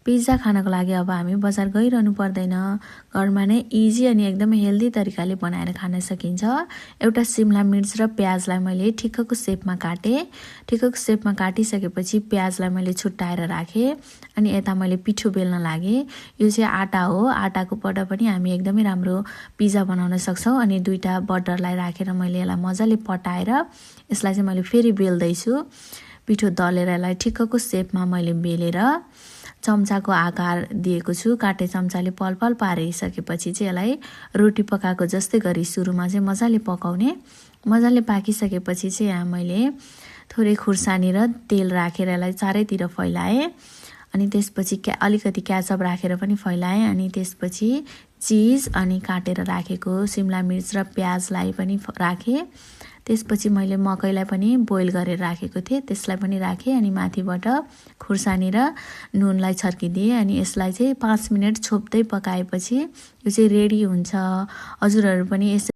Pizza खानको लागि अब हामी बजार गइरहनु पर्दैन, घरमा नै इजी अनि एकदमै हेल्दी तरिकाले बनाएर खान सकिन्छ। एउटा सिमला मिर्च र प्याजलाई मैले ठिक्कको शेपमा काटेँ। ठिक्कको शेपमा काटिसकेपछि प्याजलाई मैले छुट्टाएर राखेँ अनि यता मैले पिठो बेल्न लागेँ। यो चाहिँ आटा हो, आटाकोबाट पनि हामी एकदमै राम्रो पिज्जा बनाउन सक्छौँ। अनि दुईटा बटरलाई राखेर मैले यसलाई मजाले पटाएर यसलाई चाहिँ मैले फेरि बेल्दैछु। पिठो दलेर यसलाई ठिक्कको शेपमा मैले बेलेर चम्चाको आकार दिएको छु। काटे चम्चाले पल पल पारिसकेपछि चाहिँ यसलाई रोटी पकाएको जस्तै गरी सुरुमा चाहिँ मजाले पकाउने। मजाले पाकिसकेपछि चाहिँ यहाँ मैले थोरै खुर्सानी र तेल राखेर यसलाई चारैतिर फैलाएँ। अनि त्यसपछि अलिकति क्याचअप राखेर पनि फैलाएँ। अनि त्यसपछि चिज अनि काटेर राखेको सिमला मिर्च र प्याजलाई पनि राखेँ। त्यसपछि मैले मकैलाई पनि बोइल गरेर राखेको थिएँ, त्यसलाई पनि राखेँ। अनि माथिबाट खुर्सानी र नुनलाई छर्किदिएँ। अनि यसलाई चाहिँ 5 मिनट छोप्दै पकाएपछि यो चाहिँ रेडी हुन्छ। हजुरहरू पनि